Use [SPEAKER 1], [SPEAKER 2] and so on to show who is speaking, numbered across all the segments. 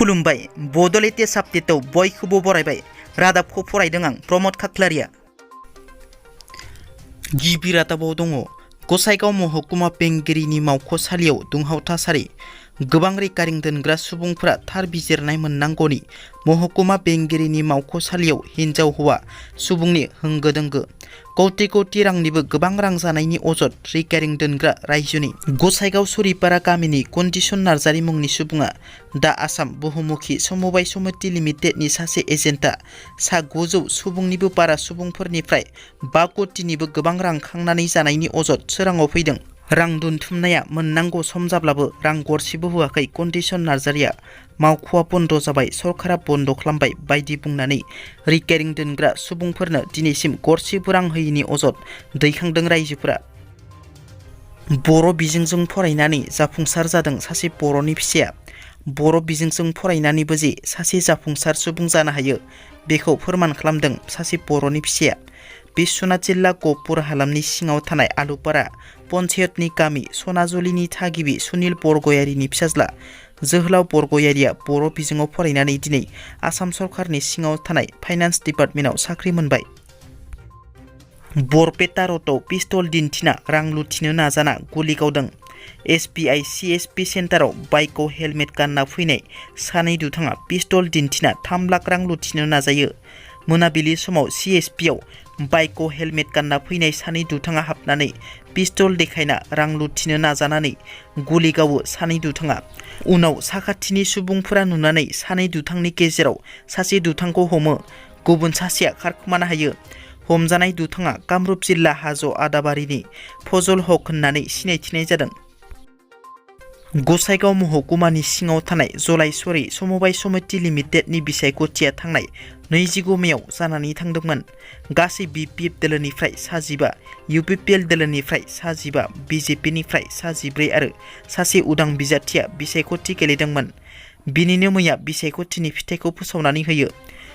[SPEAKER 1] खुलुमबाय बड' लेटेस्ट आपडेटआव बयखौबो बरायबाय। रादाबखौ फरायदों आं प्रमद खाख्लारिया। गिबि रादाबाव दङ गसाइगाव महकुमा बेंगिरिनि मावख'सालियाव दुंहाव थासारि। गोबां रिकारिं दोनग्रा सुबुंफोरा थार बिजिरनाय मोननांगौनि महकुमा बेंगिरिनि मावख'सालियाव हिन्जाव हौवा सुबुंनि होंगो दोंगो। कौटि कौटि रांनिबो गोबां रां जानायनि अजद रिकारिं दोनग्रा रायजोनि गसाइगाव सरिपारा गामिनि कन्दिसन नार्जारि मुंनि सुबुङा दा आसाम बहुमुखी समबाय समिति लिमिटेडनि सासे एजेन्टआ सा 900 सुबुंनिबो बारा सुबुंफोरनिफ्राय 5 कौटिनिबो गोबां रां खांनानै जानायनि अजद सोराङाव फैदों। रां दोनथुमनाया मोननांगौ सम जाब्लाबो रां गरसेबो होआखै कन्दिसन नार्जारिया। मावख'आ बन्द जाबाय, सरकारा बन्द खालामबाय बायदि बुंनानै रिकारिं दोनग्रा सुबुंफोरनो दिनैसिम गरसेबो रां होयैनि अजद दैखांदों रायजोफोरा। बर' बिजोंजों फरायनानै जाफुंसार जादों सासे बर'नि फिसाया। बर' बिजोंजों फरायनानैबो जे सासे जाफुंसार सुबुं जानो हायो बेखौ फोरमान खालामदों सासे बर'नि फिसाया। बिश्वनाथ जिल्ला गहपुर हालामनि सिङाव थानाय आलुपारा पन्चायतनि गामि सनाजुलिनि थागिबि सुनिल बरगयारिनि फिसाज्ला जोहोलाव बरगयारिया बर' बिजोङाव फरायनानै दिनै आसाम सरकारनि सिङाव थानाय फाइनान्स डिपार्टमेन्टआव साख्रि मोनबाय। बरपेटा र'डआव पिस्तल दिन्थिना रां लुथिनो नाजाना गुलि गावदों। SBI CSP सेन्टाराव बाइकआव हेलमेट गानना फैनाय सानै दुथाङा पिस्तल दिन्थिना 3 लाख रां लुथिनो नाजायो। मोनाबिलि समाव CSPआव बाइकआव हेलमेट गानना फैनाय सानै दुथाङा हाबनानै पिस्तल देखायना रां लुथिनो नाजानानै गुलि गावो सानै दुथाङा। उनाव साखाथिनि सुबुंफोरा नुनानै सानै दुथांनि गेजेराव सासे दुथांखौ हमो, गुबुन सासेया खारखोमानो हायो। हमजानाय दुथाङा कामरुप जिल्ला हाज' आदाबारिनि फजल हक होननानै सिनायथिनाय जादों। गसाइगाव महकुमानि सिङाव थानाय जलाइसरि समबाय समिति लिमिटेडनि बिसायख'थिया थांनाय 29 मेयाव जानानै थांदोंमोन। गासै BPF दोलोनिफ्राय 15, UPPL दोलोनिफ्राय 15, BJPनिफ्राय 14 आरो सासे उदां बिजाथिया बिसायख'थि गेलेदोंमोन। बिनिनो मैया बिसायख'थिनि फिथाइखौ फोसावनानै होयो।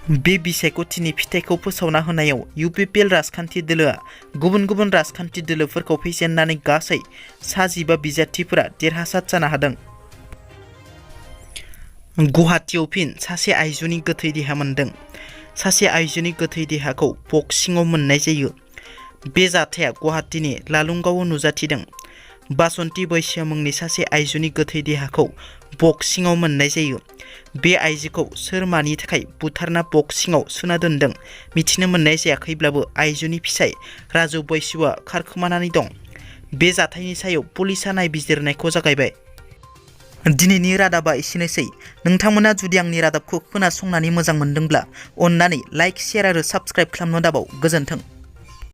[SPEAKER 1] बे बिसायख'थिनि फिथाइखौ फोसावना होनायाव UPPL राजखान्थि दोलोआ गुबुन गुबुन राजखान्थि दोलोफोरखौ फेजेननानै गासै 15 बिजाथिफोरा देरहासार जानो हादों। गुवाहाटीआव फिन सासे आइजोनि गोथै देहा मोनदों। सासे आइजोनि गोथै देहाखौ बक्सिङाव मोननाय जायो। बे जाथाया गुवाहाटीनि लालुंगावआव नुजाथिदों। बासन्ती बैसो मुंनि सासे आइजोनि गोथै देहाखौ बक्सिङाव मोननाय जायो। बे आइजोखौ सोर मानि थाखाय बुथारना बक्सिङाव सोना दोनदों मिथिनो मोननाय जायाखैब्लाबो आइजोनि फिसाय राजु बैसोआ खारखोमानानै दं। बे जाथायनि सायाव पुलिसआ नायबिजिरनायखौ जागायबाय। दिनैनि रादाबा एसेनोसै। नोंथांमोना जुदि आंनि रादाबखौ खोनासंनानै मोजां मोनदोंब्ला अन्नानै लाइक, शेयार आरो साबस्क्राइब खालामनो दाबाव। गोजोन्थों।